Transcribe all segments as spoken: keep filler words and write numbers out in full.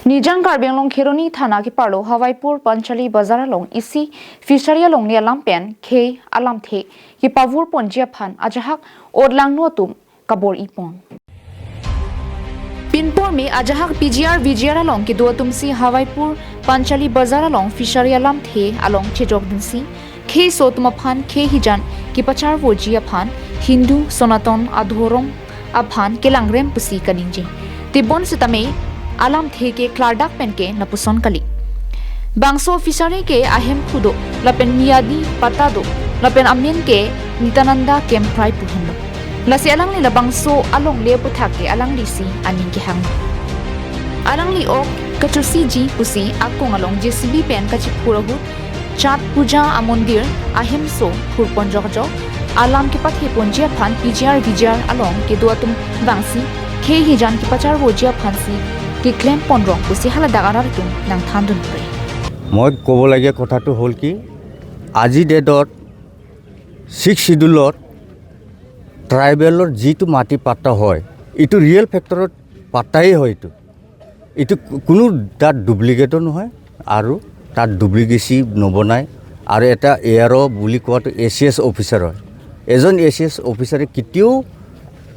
Nijang Karbi Anglong Kheroni Thana keparlo Hawaipur Panchali Bazar along isi fishery alongle alam pen khei alamthe kepavur ponji aphan ajahak otlangno atum kabor-i pon. Pinpur me ajahak P G R V G R along kedo atumsi Hawaipur Panchali Bazar along fishery alamthe along chejok dunsi kheiso atum aphan khei hijan kepacharvoji aphan Hindu Sanatan adhorom aphan kelangrem pusi kaningje. Tebon setame alamthe ke klardak pen ke lapuson kali. Bangso fishery ke ahemphu do, lapen Miyadi patta do, lapen amen ke Nitananda Kemprai pu henlo. Lasi alangli labangso alongle aputhak ke alanglisi aning kehang. Alangli ok kachosiji pusi akong along J C B pen kachiphur ahut Chhat Puja amondir ahemso phurpon jokjok alam kepathe ponji aphan P G R V G R along kedo atum vangsi khei hijan kepacharvoji aphansi keklem ponrong pusi haladak arat atum nangthandun pore. মই ক'বলগীয়া কথাটো হ'ল কি, আজি ডেটত ছিক্স শ্বিডিউলত ট্ৰাইবেলৰ যিটো মাটি পাট্টা হয়, এইটো ৰিয়েল ফেক্টৰত পাট্টাই হয়। এইটো, এইটো কোনো তাত ডুপ্লিকেটো নহয় আৰু তাত ডুপ্লিকেচি নবনায়। আৰু এটা এ আৰ অ' বুলি কোৱাটো এ চি এছ অফিচাৰ হয়। এজন এ চি এছ অফিচাৰে কেতিয়াও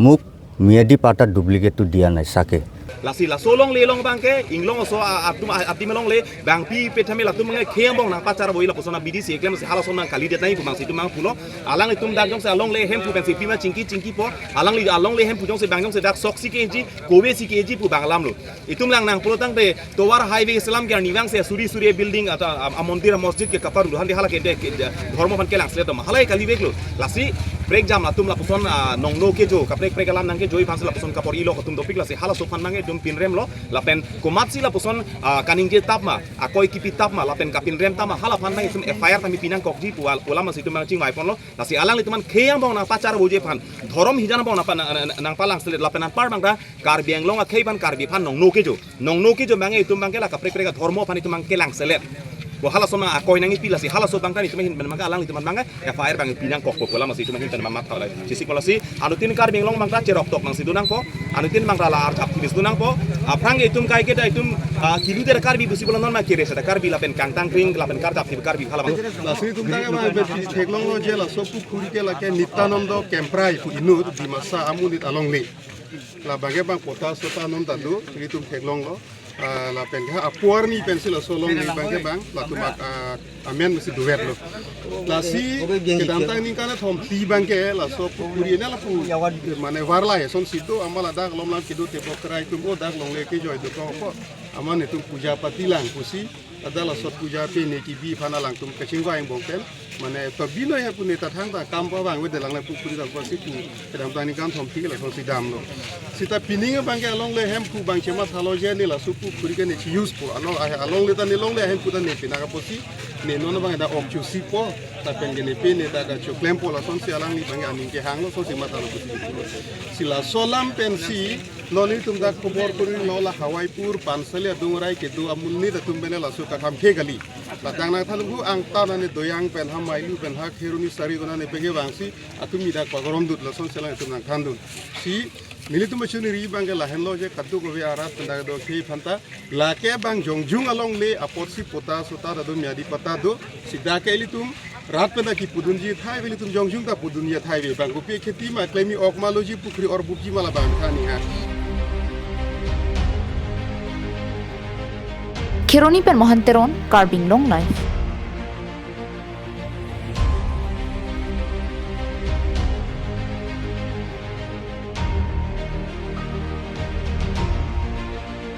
মোক ম্যাদী পাট্টা ডুপ্লিকেটটো দিয়া নাই চাকে। Lasi laso alongle along abangke inglong oso a-, atum a-, adim alongle bangpi pethame latum abangke khei angbong nangpacharvoi lapuson abidi si eklem si halason nangkalidet nangji pu abangsi itum nangpulo. Alanglitum dak jongsi alongle ahemphu pensi pima chingki chingkipo. Alangli alongle ahemphu jongsi bang jongsi dak soksi keji, kove si keji pu abang alamlo. Itum lang nangpulo tangte tovar highway selam ke arnivang si suri suri building atau, ah, ah, mondir, ah, masjid ke kapar dulu handi hala ke de, ke de, dhormo aphan kelangselet ma. Hala kaliveklo. Lasi prekjam latum lapuson, ah, nongno kejo, kaprek prek alam nangkejoi aphansi lapuson kapor-ilo atum dopik, lasi halaso aphan abangke itum pinremlo. Lapen komatsi lapuson, ah, kaningje tap ma, akoi kipi tap ma, lapen kapinrem tap ma, hala aphan abang itum F I R tame pinangkokji pu al-, pu alam si itum abang chingvai ponlo. Lasi alanglitum aphan khei angbong nangpacharvoji aphan, dhorom hijan angbong nangpa-, nang-, nang-, nangpalangselet lapen anpar abang ta Karbi Anglong akhei aphan, Karbi aphan nongno kejo. Nongno kejo abangke itum abangke la kaprek prek adhormo aphan itum abang kelangselet. Bo halaso abang akoi nangkipi, lasi halaso abang ta itum ahin pen abangke alanglitum aphan abangke F I R abang pinangkokpo pu alam si itum ahin pen abang matha lai. Chesik pu lasi anuttin Karbi Anglong abang ta cheroktok nangsi donangpo. Anuttin abang ta la arjap tibis donangpo. Aphrang itum kaike ta itum, ah, kilu der Karbi pusi pulo, non ma kere seta Karbi lapen kangtang kring lapen karjap tibi Karbi hala abang. Lasi itum tangke abang pen theklonglo je laso pukhuri ke lake Nitananda Kemprai pu inut Dimasa amonit alongle. Labangke abang patta sota non ta do, itum theklonglo. Ah, lapen ke apor ni pensi laso alongle abangke abang, latum ak-, ah, amen masi duet lo. Lasi kedamtang ningkan thomthi abangke laso pukhuri ne lapu mane varlai asonsi do, amat ladak alom lam kedo tebok krai atum o dak alongle kejoi dokok po. Amat netum puja patilang pusi, ada laso puja pine kibi aphan alangtum kachingvai angbong pen. Mane to bino ya pu ne ta thangta kam pa vangvedet lang la pukhuri ta pusi pu kedamtang ningkan thomthi ke lasonsi damlo. Seta pining abangke alongle ahemphu abang chemathalo je ne laso pukhuri ke ne chi-use po. Along, ah, alongle ta ne longle ahemphu ta ne pinaka pusi. Ne non abang ta ok chosi po. Lapen ke ne pine ta kachoklem po, lasonsi alangli abangke aning kehanglo, lasonsi mathalo pusi. Si laso alam pensi non itum dak khobor kuri lo la Hawaipur Panchali adung arai kedo amonit atum pen laso kakham khei kali. Ladak nangthan hu angtan ane Doyang pen ha, Mailu pen ha, Kheroni Sarikona ne pege vangsi atum mi dak pagorom dut, lasonsi alanglitum nangthandun. Si nelitum achuniri abangke lahenlo je kadokave arat pen dak do khei aphan ta lake abang jongjung alongle apotsi patta sota ta do, Miyadi patta do, seta ke ilitum rat pen ta kipudunji athai ave, ilitum jongjung ta pudunji athai ave. Bang kopi kheti ma klem-i, ok ma loji, pukhuri orbupji ma, labang than-i ha. Kheroni pen Mohan Teron, Karbi Anglong Live.